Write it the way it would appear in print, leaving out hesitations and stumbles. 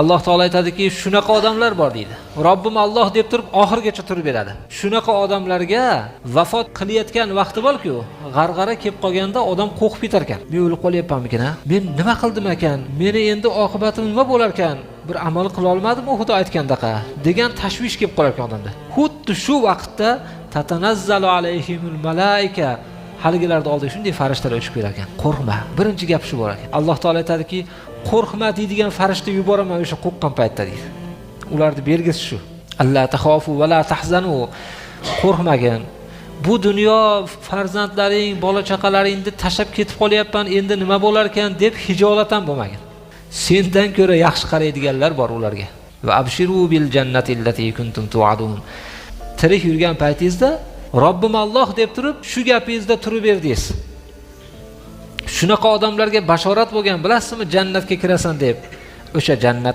Alloh taolo aytadiki, shunaqa odamlar bor deydi. Robbim Alloh deb turib oxirigacha turib beradi. Shunaqa odamlarga vafot qilayotgan vaqti bor-ku, g'arg'ara kelib qolganda odam qo'rqib ketar ekan. Men o'lib qolyapmanmikin, ha? Men nima qildim ekan? Meni endi oqibatim nima bo'lar ekan? Bir amal qila olmadimmi Xudo aytgandaqa degan tashvish kelib qolar ekan odamda. Xuddi shu vaqtda tatanazzalu alayhimul malaika, haligilarni oldiga shunday farishtalar uchib kelar ekan. Qo'rqma. Birinchi gap shu bo'lar ekan. Alloh taolo aytadiki, qo'rqma deydigan farishta yuboraman o'sha qo'rqqan paytda deydi. Ularni belgisi shu. Alla taxofu va la tahzanu. Qo'rqmagin. Bu dunyo farzandlaring, bola chaqalaringni tashlab ketib qolyapman, endi nima bo'lar ekan deb hijolat ham bo'lmagin. Sendan ko'ra yaxshi qaraydiganlar bor ularga. Va abshiru bil jannati allati kuntum tu'adun. Tirik yurgan paytingizda Robbim Alloh deb turib, shu gapingizda turib berdingiz. Shunaqa odamlarga bashorat bo'lgan, bilasizmi, jannatga kirasan deb. O'sha jannat